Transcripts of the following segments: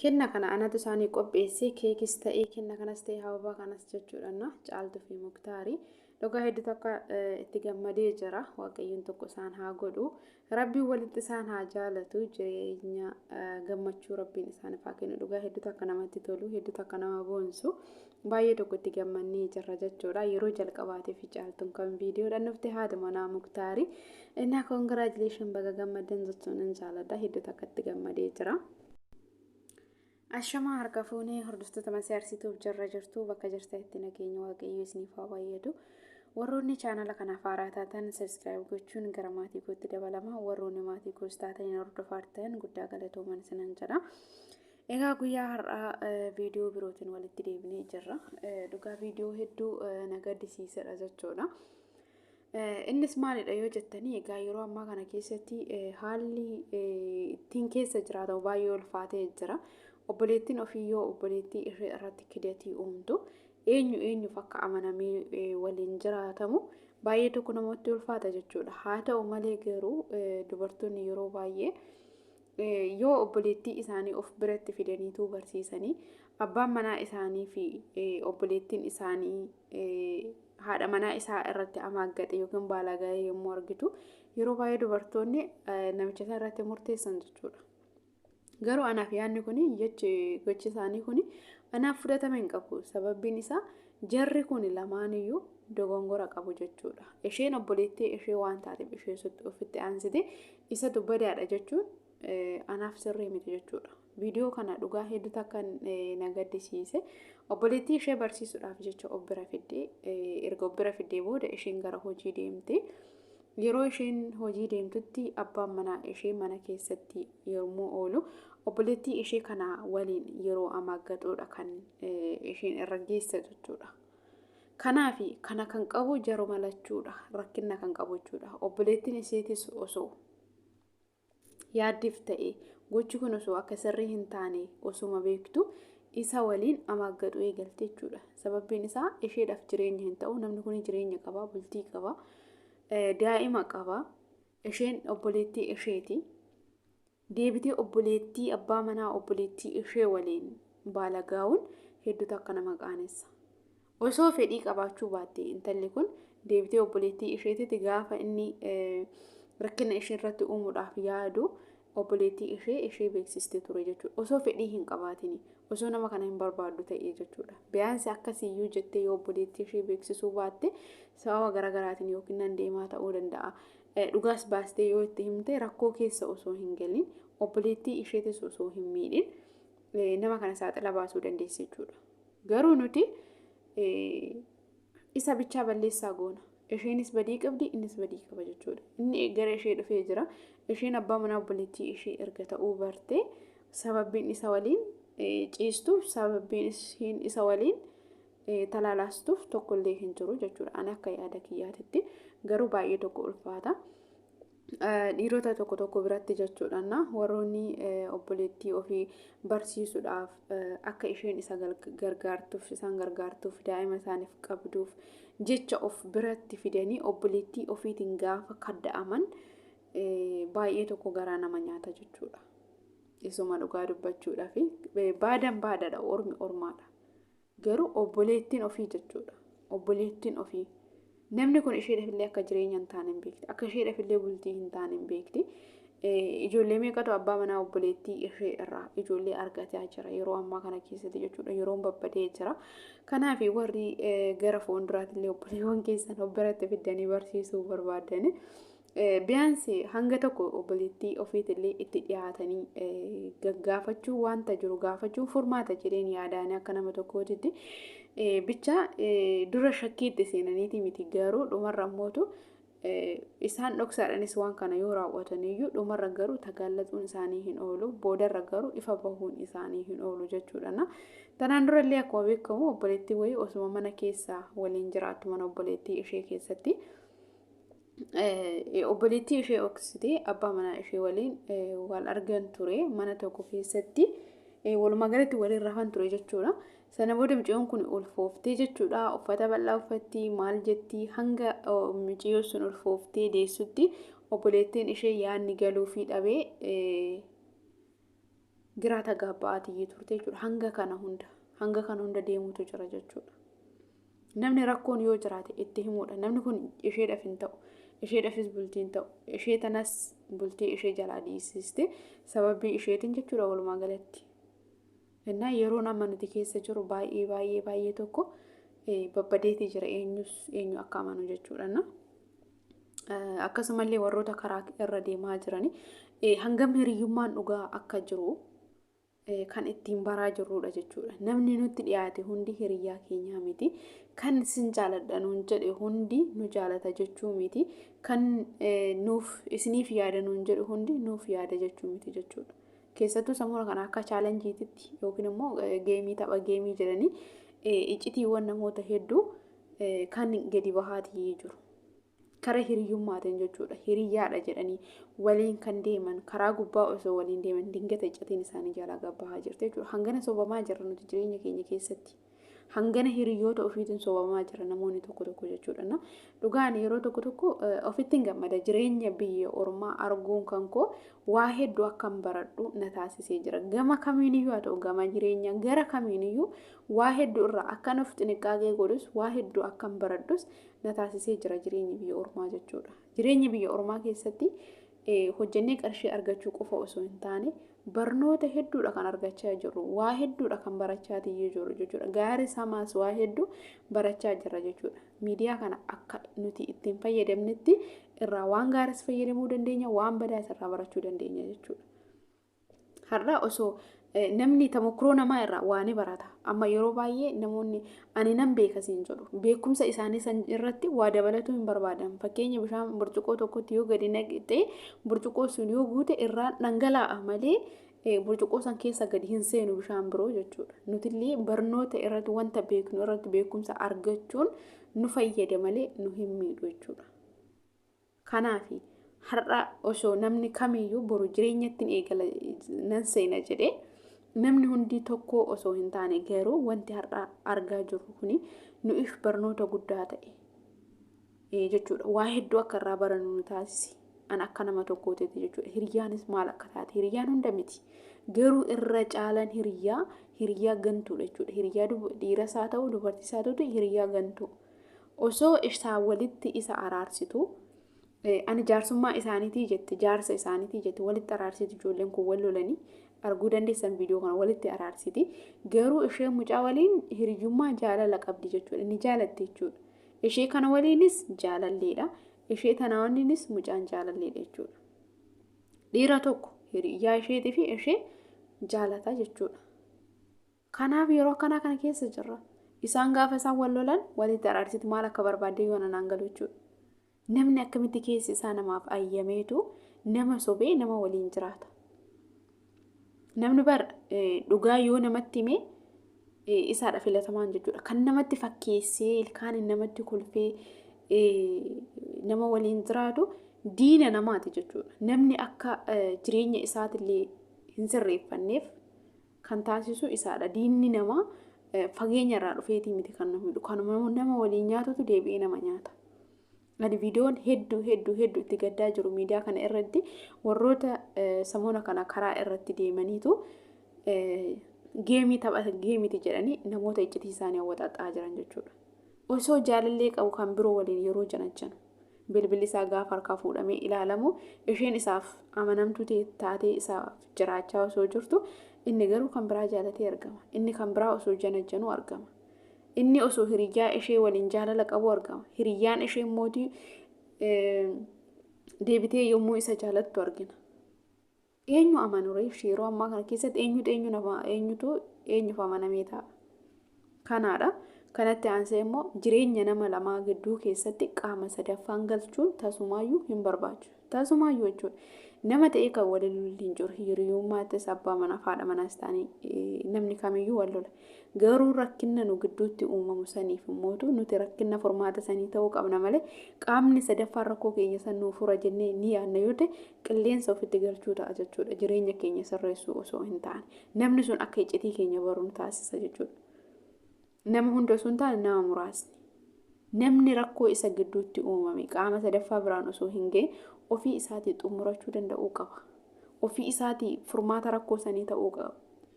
Kenna kana anatu isaanii qopheesse keekis ta'ee kenna kanas ta'ee hababaa kanas jechuudha Caaltuu fi Muktaari. Dhugaa hedduu takka itti gammadee jira. Waaqayyoon tokko isaan haa godhu. Rabbiin walitti isaan haa jaalatu. Jireenya gammachuu Rabbiin isaaniif haa kennu. Dhugaa hedduu takka namatti tolu, hedduu takka nama boonsu. Baay'ee tokko itti gammannee jirra jechuudha. Yeroo jalqabaatiif Caaltuun kan viidiyoodhaan dhufte haati manaa Muktaari. Innaa congratulation baga gammaddan jechuun hin jaaladha. Hedduu takka itti gammadee jira. Ashamaa harka fuunee hordoftoota Masii Arsiituuf jirra jirtu bakka jirtanitti nageenya Waaqayyoo isiniif haa baay'atu. Warroonni chaanala kanaaf haaraa taatan subscribe gochuun gara maatii kootti dabalama. Warroonni maatii koos taatan hordofaa jirtan guddaa galatooman isinan jedha. Egaa guyyaa har'aa viidiyoo birootiin walitti deebinee jirra. Dhugaa viidiyoo hedduu na gaddisiisedha jechuudha. Innis maalidha yoo jettanii, egaa yeroo ammaa kana keessatti haalli ittiin keessa jiraatamu baay'ee ulfaatee jira. Obboleettiin ofii yoo obboleettii ishee irratti kidatii uumtu, eenyu eenyuuf akka amanamee waliin jiraatamu baay'ee tokko namatti ulfaata jechuudha. Haa ta'u malee garuu dubartoonni yeroo baay'ee yoo obboleettii isaanii of biratti fidaniituu barsiisanii, abbaan manaa isaanii fi obboleettiin isaanii haadha manaa isaa irratti amaaggate yookiin baalaga'ee yommuu argitu, yeroo baay'ee dubartoonni namicha isaa irratti murteessan jechuudha. Garuu anaaf yaadni kun, jechi gochi isaanii kun anaaf fudhatama hin qabu. Sababbiin isaa jarri kun lamaaniyyuu dogongora qabu jechuudha. Isheen obboleettii ishee waan taateef ishee ofitti aansite isatu badaadha jechuun anaaf sirrii miti jechuudha. Viidiyoo kana dhugaa hedduu takka na gaddisiise. Obboleettii ishee barsiisuudhaaf jecha of bira fiddee, erga of bira fiddee booda isheen gara hojii deemte. Yeroo isheen hojii deemtutti abbaan manaa ishee mana keessatti yommuu oolu, obboleettii ishee kana waliin yeroo amaaggaxuudha kan isheen irra geesse jechuudha. Kanaaf kana kan qabu jaruma lachuudha. Rakkina kan qabu jechuudha. Obboleettiin isheetis osoo yaaddiif ta'e, gochi kun osoo akka sirrii hin taane osuma beektu isa waliin amaaggaxuu eegalte jechuudha. Sababbiin isaa isheedhaaf jireenya hin ta'u. Namni kun jireenya qaba, bultii qaba, daa'ima qaba. Isheen obboleettii isheeti. Deebitee obboleettii abbaa manaa obboleettii ishee waliin baalagaa'uun hedduu takka nama qaanessa. Osoo fedhii qabaachuu baatte intalli kun deebitee obboleettii isheetitti gaafa inni rakkina ishee irratti uumuudhaaf yaadu obboleettii ishee ishee beeksistee ture jechuudha. Osoo fedhii hin qabaatini, osoo nama kana hin barbaaddu ta'e jechuudha. Biyaansi akkasiyyuu jettee yoo obboleettii ishee beeksisuu baatte, sababa garaagaraatiin yookiin nan deemaa ta'uu danda'a. Dhugaas baastee yoo itti himte, rakkoo keessa osoo hin galin, obboleettii isheetis osoo hin miidhin nama kana saaxila baasuu dandeessi jechuudha. Garuu nuti isa bichaa balleessaa goona. Isheenis badii qabdi, innis badii qaba jechuudha. Inni gara ishee dhufee jira. Isheen abbaa manaa obboleettii ishee erga ta'uu barte, sababbiin isa waliin ciistuuf, sababbiin isheen isa waliin talaalaastuuf tokkollee hin jiru jechuudha. Ani akka yaada kiyyaatitti garuu baay'ee tokko ulfaata. Dhiirota tokko tokko biratti jechuudha, warroonni obboleettii ofii barsiisuudhaaf, akka isheen isa gargaartuuf, isaan gargaartuuf, daa'ima isaaniif qabduuf jecha of biratti fidanii obboleettii ofiitiin gaafa kadda'aman baay'ee tokko garaa nama nyaata jechuudha. Isuma dhugaa dubbachuudhaaf baadan baadadha, ormi ormaadha. Garuu obboleettiin ofii jechuudha. Obboleettiin ofii. Namni kun isheedhaaf illee akka jireenya hin taane hin beekti. Akka isheedhaaf illee bultii hin taane hin beekti. Ijoollee meeqatu abbaa manaa obboleettii ishee irraa ijoollee argataa jira yeroo ammaa kana keessatti jechuudha. Yeroon babbadee jira. Kanaaf warri gara fuulduraatti illee obboleewwan keessan of biratti fiddanii barsiisuu barbaadani, biyaansi hanga tokko obboleettii ofiitillee itti dhiyaatanii gaggaafachuu, wanta jiru gaafachuun furmaata jedheen yaadaan akka nama tokkootitti. Bicha dura shakkiitti seenaniiti miti, garuu dhumarra ammootu isaan dhoksaadhanis waan kana yoo raawwatan iyyuu, dhumarra garuu tagaallaxuun isaanii hin oolu, boodarra garuu ifa bahuun isaanii hin oolu jechuudha. Tanaan durallee akkuma beekamu obboleettii wayii osuma mana keessa waliin jiraattu, mana obboleettii ishee keessatti obboleettii ishee dhoksitee abbaa manaa ishee waliin wal argan ture, mana tokko keessatti walumaa galatti waliin rafan ture jechuudha. Sana booda mucayyoon kun ulfooftee jechuudha. Uffata bal'aa uffatti, maal jetti, hanga mucayyoon sun ulfooftee deessutti obboleettiin ishee yaadni galuufii dhabee. Giraa tagaabba'aatii turte jechuudha. Hanga kana hunda deemutu jira jechuudha. Namni rakkoon yoo jiraate itti himuudha. Namni kun isheedhaaf hin ta'u. Isheedhaafis bultii hin ta'u. Ishee tanas bultii ishee jalaa dhiisiste sababii isheetiin jechuudha walumaa galatti. Innaa yeroon amma nuti keessa jiru baay'ee baay'ee baay'ee tokko babbadeetii jira, eenyus eenyu akka amanu jechuudha. Akkasumallee warroota karaa irra deemaa jirani hangam hiriyyummaan dhugaa akka jiru kan ittiin baraa jirrudha jechuudha. Namni nutti dhiyaate hundi hiriyyaa keenyaa miti. Kan sin jaaladha nuun jedhe hundi nu jaalata jechuu miti. Kan nuuf isiniif yaada nuun jedhe hundi nuuf yaada jechuu miti jechuudha. Keessattuu sammuu kana akka challenge-iititti yookiin immoo game, tapha game jedhanii iccitiiwwan namoota hedduu kan gadi bahaatii jiru. Kara hiriyyummaatiin jechuudha. Hiriyyaadha jedhanii waliin kan deeman, karaa gubbaa osoo waliin deeman dingata iccitiin isaanii jalaa gabbahaa jirti jechuudha. Hangana sobamaa jirra nuti jireenya keenya keessatti. Hangana hiriyyoota ofiitiin sobamaa jira namoonni tokko tokko jechuudha. Dhugaan yeroo tokko tokko ofitti hin gammada, jireenya biyya ormaa arguun kan koo waa hedduu akkan baradhu na taasisee jira. Gama kamiiniyyuu haa ta'u, gama jireenya gara kamiiniyyuu waa hedduu irraa akkan of xiniqqaaqee godhus, waa hedduu akkan baradhus na taasisee jira jireenya biyya ormaa jechuudha. Jireenya biyya ormaa keessatti hojjennee qarshii argachuu qofa osoo hin taane, barnoota hedduudha kan argachaa jirru, waa hedduudha kan barachaa jirru jechuudha. Gaarii samaas waa hedduu barachaa jirra jechuudha. Miidiyaa kana akka nuti ittiin fayyadamnetti irraa waan gaariis fayyadamuu dandeenya, waan badaas irraa barachuu dandeenya jechuudha. Har'a osoo namni tamokroo namaa irraa waa ni barata. Amma yeroo baay'ee namoonni ani nan beeka siin jedhu, beekumsa isaanii san irratti waa dabalatuu hin barbaadan. Fakkeenya, bishaan burcuqqoo tokkotti yoo gadi naqxe, burcuqqoo sun yoo guute irraa dhangalaa'a malee burcuqqoo san keessa gadi hin seenu bishaan biroo jechuudha. Nutillee barnoota irratti, wanta beeknu irratti beekumsa argachuun nu fayyada malee nu hin miidhu jechuudha. Kanaafi har'a osoo namni kamiyyuu boru jireenyatti eegala nan seena jedhee, namni hundi tokko osoo hin taane, garuu wanti har'a argaa jirru kuni nuuf barnoota guddaa ta'e jechuudha. Waa hedduu akka irraa barannu nu taasise. An akka nama tokkootitti jechuudha. Hiriyyaanis maal akka taate, hiriyyaan hunda miti. Garuu irra caalan hiriyyaa hiriyyaa gantuudha jechuudha. Hiriyyaa dhiiras haa ta'u, dubartiis haa ta'u, hiriyyaa gantuu. Osoo isaa walitti isa araarsitu, ani jaarsummaa isaaniitii jette, jaarsa isaaniitii jette, walitti araarsiti. Ijoolleen kun wal lolanii arguu dandeessan viidiyoo kana, walitti araarsiti. Garuu ishee mucaa waliin hiriyyummaa jaalala qabdi jechuudha. Inni jaalatti jechuudha. Ishee kana waliinis jaalalleedha. Ishee tana waliinis mucaan jaalalleedha jechuudha. Dhiira tokko hiriyyaa isheetii fi ishee jaalata jechuudha. Kanaaf yeroo akkanaa kana keessa jirra. Isaan gaafa isaan wal lolan walitti araarsiti, maal akka barbaadde yoo naan galu jechuudha. Namni akkamitti keessi isaa namaaf ayyameetu nama sobee nama waliin jiraata? Namni bar dhugaa yoo namatti hime isaadha filatamaan jechuudha. Kan namatti fakkeessee ilkaan namatti kolfee nama waliin jiraatu diina namaati jechuudha. Namni akka jireenya isaatillee hin sirreeffanneef kan taasisu isaadha. Diinni namaa fageenya irraa dhufeetii miti kan nama miidhu. Kanuma nama waliin nyaatutu deebi'ee nama nyaata. Ani viidiyoon hedduu hedduu hedduu itti gaddaa jiru miidiyaa kana irratti warroota samoona kana karaa irratti deemaniitu game taphata, game-iti jedhanii namoota iccitii isaanii hawwaxaxaa jiran jechuudha. Osoo jaalallee qabu kan biroo waliin yeroo janajjanu, bilbilli isaa gaafa harkaa fuudhamee ilaalamu, isheen isaaf amanamtuu taatee isaaf jiraachaa osoo jirtu, inni garuu kan biraa jaalatee argama. Inni kan biraa osoo janajjanuu argama. Inni osoo hiriyyaa ishee waliin jaalala qabu argama. Hiriyyaan ishee mootii deebitee yommuu isa jaalattu argina. Eenyu amanu reefshi yeroo ammaa kana keessatti? Eenyutu eenyu nama, eenyutu eenyuuf amanamee ta'a? Kanaadha. Kanatti aansee immoo jireenya nama lamaa gidduu keessatti qaama sadaffaan galchuun tasumaayyuu hin barbaachisu. Tasumaayyuu jechuudha. Nama ta'ee kan waliin lolli hin jiru. Hiriyyummaattis abbaa manaa fi haadha manaas ta'anii namni kamiyyuu wal lola. Garuu rakkina nu gidduutti uumamu saniif immootu nuti rakkina furmaata sanii ta'uu qabna malee, qaamni sadaffaan rakkoo keenya san nuu fura jennee ni yaadna yoo ta'e, qilleensa ofitti galchuu ta'a jechuudha. Jireenya keenya sirreessuu osoo hin taane. Namni sun akka iccitii keenya baru nu taasisa jechuudha. Nama hunda osoo hin taane, nama muraasni. Namni rakkoo isa gidduutti uumame qaama sadaffaa biraan osoo hin gahin ofii isaatii xumurachuu danda'uu qaba. Ofii isaatii furmaata rakkoo sanii ta'uu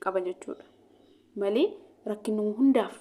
qaba jechuudha. Malee rakkinuma hundaaf